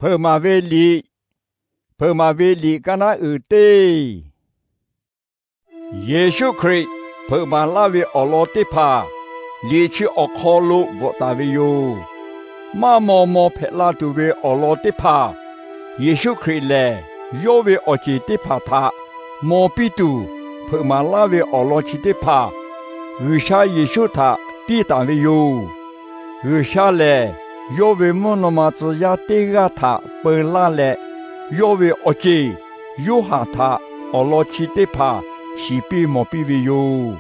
Hpeuꞈ maˍ ve liꞈ, hpeuꞈ maˍ ve liꞈ kaˇ naˉ uiˍ teˇ Yeˍsuˆ Hkriꞈ hpeuꞈ maˍ laˇ ve awˬ lawn teˇ hpaˍ liꞈ chi awˬ hk'aw lo bvuhꞈ taˍ ve yoˬ. Maˇ maw maw hpehꞈ la tuˬ ve awˬ lawn teˇ hpaˍ, Yeˍsuˆ Hkriꞈ lehˬ yawˇ ve awˬ ceˬ teˇ hpaˍ htaꞈ maw piˇ tuˬ hpeuꞈ maˍ laˇ ve awˬ lawn chi teˇ hpaˍ, G'uiˬsha Yeˍsuˆ htaꞈ piˇ taˍ ve yoˬ. G'uiˬsha lehˬ, yawˇ ve mvuhˇ naw ma tcuh yaˇ teˇ g'aˇ htaꞈ peu laˇ leh, yawˇ ve awˬ ceˬ Yoˇhanˬ htaꞈ awˬ lawn chi teˇ hpaˍ shiˍ piˇ mawˬ piˇ ve yoˬ.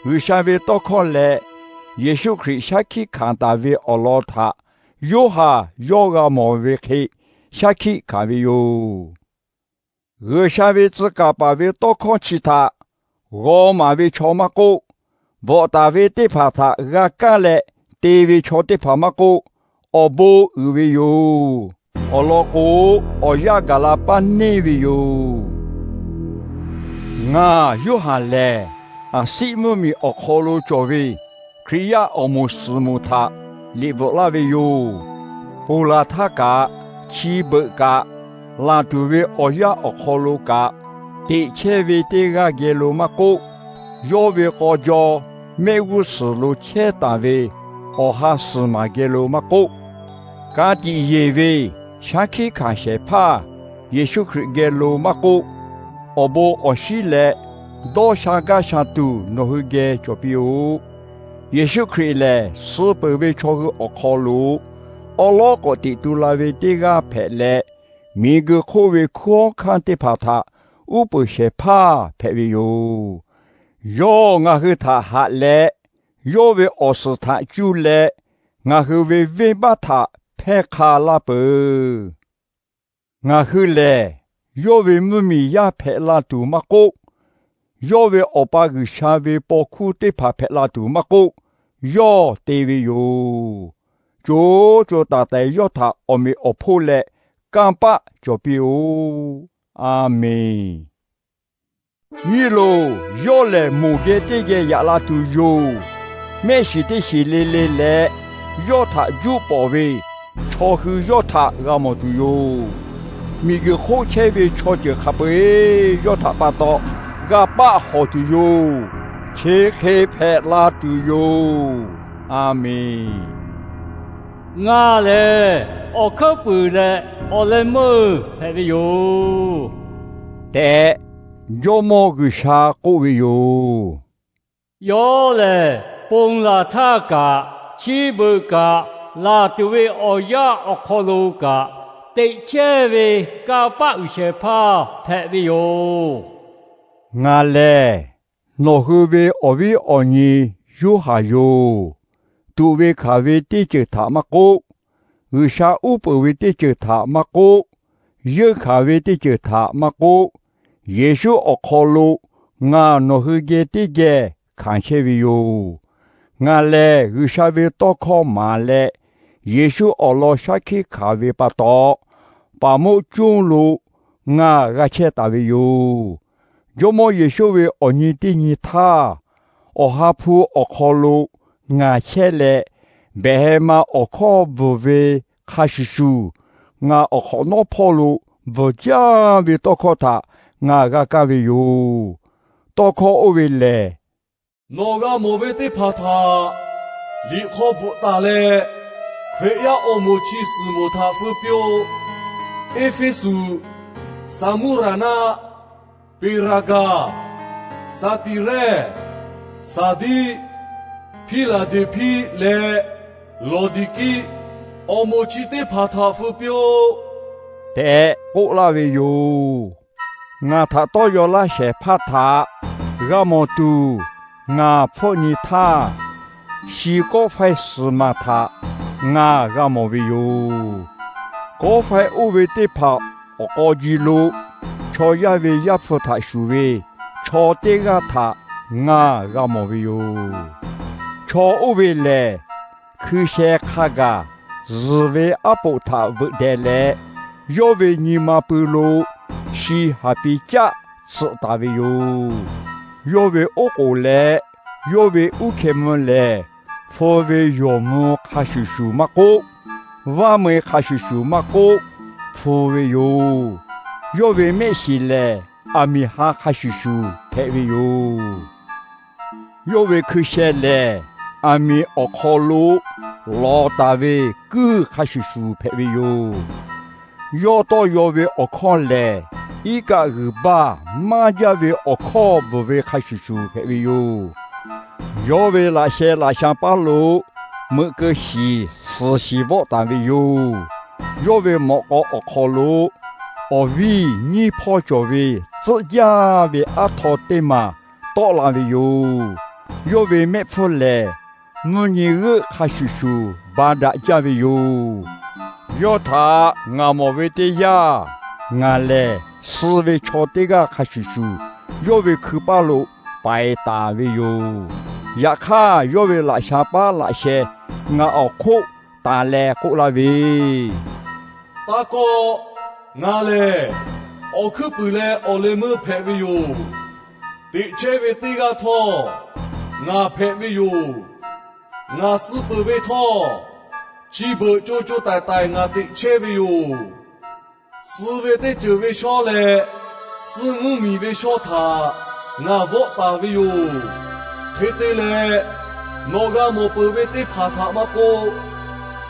G'uiˬsha ve tawˇ hkawˇ leh Yeˍsuˆ Hkriꞈ shaˉ hkiˆ hkanˍ taˍ ve awˬ lawn htaꞈ Yoˇhanˬ yawˇ g'a mawˬ ve hk'e shaˉ hkiˆ hkanˍ ve yoˬ. G'uiˬsha ve tcuh kaˍ paˍ ve tawˇ hkawˇ chi htaꞈ g'aw maˍ ve chaw maˇ k'oˆ, bvuhꞈ taˍ ve teˇ hpaˍ htaꞈ g'a kaˇ leh te ve chaw teˇ hpaˍ maˇ k'oˆ, awˬ bon uiˍ ve yoˬ. Awˬ lawn k'o, awˬ yanˇ gaˬ la paˇ neˇ ve yoˬ. Ngaˬ Yoˇhanˬ lehˬ, aˬ siˆ mvuhˇmiˬ awˬ hk'aw lo cawˬ ve Hkriꞈ yaˇ awˬ moˍ suhˍ moˍ htaꞈ liꞈ bvuhꞈ laˇ ve yoˬ. Ponˬ laˬ htaˇ kaꞈ, chi beuꞈ kaꞈ, laˬ tuˬ ve awˬ yanˇ awˬ hk'aw lo kaꞈ, teꞈ chehˇ ve teˇ g'aˇ geh lo maˇ k'oˆ, yawˇ ve k'aw jaw mehˆ g'uˇ suhˍ lo chehˇ taˍ ve awˬ ha suhˍ maˬ geh lo maˇ k'oˆ, ka tiꞈ yeˬ ve shaˉ hkiˆ hkanˍ shehˍ hpaˇ Yeˍsuˆ Hkriꞈ geh lo maˇ k'oˆ, awˬ bon awˬ shinˉ leh dawˇ sha gaˇ sha tuˬ nawˬ hui geh cawˬ piˇ-oˆ. Yeˍsuˆ Hkriꞈ lehˬ, suh peuˬ ve chaw hui awˬ hk'aw lo awˉ lawˉ k'awꞈ teꞈ tu la ve teˇ g'aˇ hpehꞈ leh, miˬguiˬ hk'oˆ ve hkunˉ hawˉ hkanˇ teˇ hpaˍ htaꞈ uˉ peunˍ shehˍ hpaˇ hpehꞈ ve yoˬ. Yawˇ ngaˬ hui htaꞈ haꞈ leh, yawˇ ve awˬ suhˍ htaꞈ cuˇ leh, ngaˬ hui ve venˇbaˆ htaꞈ hpehˇ hk'a laˇ peuˬ. Ngaˬ hui lehˬ, yawˇ ve mvuhˇmiˬ yaˇ hpehꞈ la tuˬ maˇ k'oˆ, yawˇ ve Awˬ pa G'uiˬsha ve paw hkuˇ teˇ hpaˍ hpehꞈ la tuˬ maˇ k'oˆ, yawˇ te ve yoˬ. Co co taiˍ taiˍ yawˇ htaꞈ awˬ meꞈ awˬ hponˇ leh kanˇ paˆ cawˬ piˇ-oˆ. A menˬ. Nyi loˬ, yawˇ lehˬ moˬ geh teˇ geh yaꞈ la tuˬ yoˬ. Mehˆ shiˍ teˇ shiˍ le le leh, yawˇ htaꞈ juˇ pawˍ ve chaw hui yawˇ htaꞈ g'a mawˬ tuˬ yoˬ. Miˬguiˬ hk'oˆ chehˇ ve chaw ceuˬ hk'a peu-eˬ yawˇ htaꞈ pa taw g'a paˆ hawˍ tuˬ yoˬ. Chi hk'e hpehꞈ la tuˬ yoˬ. A menˬ. Ngaˬ lehˬ awˬ hkuiˉ puiˍ leh awˬ leh meuˇ hpehꞈ ve yoˬ tehꞈ, Jawˇmawˇ G'uiˬsha k'oˆ ve yoˬ. Yawˇ lehˬ, ponˬ laˬ htaˇ kaꞈ, chi beuꞈ kaꞈ, laˬ tuˬ ve awˬ yanˇ awˬ hk'aw lo kaꞈ, teꞈ chehˇ ve kanˇ paˆ uiˍ shehˍ hpaˇ hpehꞈ ve yoˬ. Ngaˬ lehˬ nawˬ hui ve awˬ viˉ awˬ nyi Yoˇhanˬ yoˬ. Tuꞈ ve hkanˍ ve teˇ ceuˬ htaꞈ maˇ k'oˆ, G'uiˬsha uˉ peunˍ ve teˇ ceuˬ htaꞈ maˇ k'oˆ, yeunˇ hkanˍ ve teˇ ceuˬ htaꞈ maˇ k'oˆ, Yeˍsuˆ awˬ hk'aw lo ngaˬ nawˬ hui geh teˇ geh hkanˍ chehˇ ve yoˬ. Ngaˬ lehˬ G'uiˬsha ve tawˇ hkawˇ maˍ leh, Yeˍsuˆ awˬ lawn shaˉ hkiˆ hkanˍ ve pa taw, paˍ moˆ coˇ lo ngaˬ g'a chehˇ taˍ ve yoˬ. Jawˇmawˇ Yeˍsuˆ ve awˬ nyi teˇ nyi htaˇ, Awˬ ha hpu awˬ hk'aw lo ngaˬ chehˇ leh, behˬ heh ma awˬ hkawˇ bvuhˬ ve hk'a shuˍ shuˍ, ngaˬ awˬ hk'awꞈ nawˉ hpawˇ lo bvuhˬ jaˇ ve tawˇ hkawˇ htaꞈ ngaˬ g'a kaˇ ve yoˬ. Tawˇ hkawˇ oˇ ve lehˬ, Nawˬ g'a mawˬ ve teˇ hpaˍ htaꞈ liꞈ hk'aw bvuhꞈ taˍ leh, Hkriꞈ yaˇ awˬ moˍ chi suhˍ moˍ htaꞈ feu piˇ-oˆ. Eˇfeˇsuꞈ, Saˍmuˇraˍnaˆ, Peˍraˍgaˍ, Saˍtiˍrehˇ, Saˍdiˆ, Hpiˇlaˍdeˍhpiˆ leh Lawˍdiˍkiˆ awˬ moˍ chi teˇ hpaˍ htaꞈ feu piˇ-oˆ tehꞈ k'oˆ laˇ ve yoˬ. Ngaˬ htaꞈ tawˇ yaw laˇ shehˍ hpaˇ htaꞈ g'a mawˬ tuˬ ngaˬ hpfuhˆ nyi htaˇ, shi kawˆ faiˇ suhˍ maˬ htaꞈ ngaˬ g'a mawˬ ve yoˬ. Kawˆ faiˇ oˇ ve teˇ hpaˍ awˬ k'aw ji lo chaw yaˇ ve Yaˇ hpu htaꞈ shuˍ ve chaw teˇ g'aˇ htaꞈ ngaˬ g'a mawˬ ve yoˬ. Chaw oˇ ve lehˬ, hkui sheh hk'a gaˬ zuhˬ ve aˉ poꞈ htaꞈ veuꞈ deh leh, yawˇ ve nyi ma pui lo shi haˍ pi caˆ tsuhꞈ taˍ ve yoˬ. Yawˇ ve oˉ k'oˍ leh yawˇ ve uˉ hkeh mvuh lehˬ, hpu ve yawˬ mvuh hk'a shuˍ shuˍ maˇ k'oˆ, vaˇ mui hk'a shuˍ shuˍ maˇ k'oˆ, hpu ve yoˬ. Yawˇ ve mehˆ shiˍ lehˬ, aˬ miˍ ha hk'a shuˍ shuˍ hpehꞈ ve yoˬ. Yawˇ ve hkui sheh lehˬ, aˬ miˍ awˬ hk'aw lo lawˬ taˍ ve kuiˇ hk'a shuˍ shuˍ hpehꞈ ve yoˬ. Yawˇ tawˇ yaw ve awˬ hkawˇ lehˬ, iˉ kaˆ g'uiˬ baˇ maˇ jaˇ ve awˬ hkawˇ bvuhˬ ve hk'a shuˍ shuˍ hpehꞈ ve yoˬ. Yawˇ ve laꞈ sheh laꞈ sha paˉ lo meuꞈ keu shiˍ suhˍ shiˍ vawˆ taˍ ve yoˬ. Yawˇ ve mawꞈ k'aw awˬ hk'aw lo awˬ viˇ nyiˇ hpawˇ cawˬ ve tcuhˆ jaˇ ve aˉ htaw teˇ maˬ tawˆ la ve yoˬ. Yawˇ ve mehˆ hpfuhˇ lehˬ, mvuhˇ nyi g'euˆ hk'a shuˍ shuˍ ba daꞈ jaˇ ve yoˬ. Yawˇ htaꞈ ngaˬ mawˬ ve teˇ yanˇ, ngaˬ lehˬ suh ve chaw teˇ g'aˇ hk'a shuˍ shuˍ yawˇ ve hkui paˇ lo paiˍ taˍ ve yoˬ. Yaꞈ hk'aˇ, yawˇ ve laꞈ sha paˉ laꞈ sheh ngaˬ awˬ hk'oˆ tanˬ leh k'oˆ laˇ ve, Taˇ kawˆ. Ngaˬ lehˬ awˬ hkuiˉ puiˍ leh awˬ leh meuˇ hpehꞈ ve yoˬ. Teꞈ chehˇ ve teˇ g'aˇ htawˇ ngaˬ hpehꞈ ve yoˬ. Ngaˬ suh peuˬ ve htawˇ, chi beuꞈ co co taiˍ taiˍ ngaˬ teꞈ chehˇ ve yoˬ. Suh ve teˇ ceuˬ ve shawˉ leh suh mvuhˇ miˬ ve shawˉ htaꞈ ngaˬ vawˆ taˍ ve yoˬ. Hk'e te leh, nawˬ g'a mawˬ peuˬ ve teˇ hpaˍ htaꞈ maˇ k'oˆ,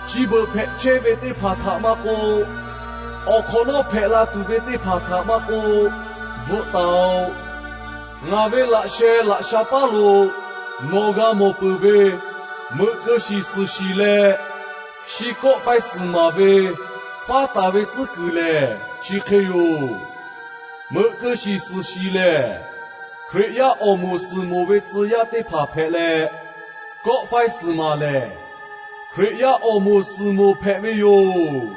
chi beuꞈ hpehꞈ chehˇ ve teˇ hpaˍ htaꞈ maˇ k'oˆ, awˬ hk'awꞈ nawˉ hpehꞈ la tuˬ ve teˇ hpaˍ htaꞈ maˇ k'oˆ, bvuhꞈ taˍ-oꞈ. Ngaˬ ve laꞈ sheh laꞈ sha paˉ lo nawˬ g'a mawˬ peuˬ ve meuꞈ keu shiˍ suhˍ shiˍ leh shi kawˆ faiˇ suhˍ maˍ ve faˉ taˍ ve tcuhˉ kuiˬ lehˬ chi hk'e yoˬ. Meuꞈ keu shiˍ suhˍ shiˍ lehˬ, Hkriꞈ yaˇ awˬ moˍ suhˍ moˍ ve tcuh yaˇ teˇ hpaˍ hpehꞈ leh, kawˆ faiˇ suhˍ maˍ lehˬ, Hkriꞈ yaˇ awˬ moˍ suhˍ moˍ hpehꞈ ve yoˬ.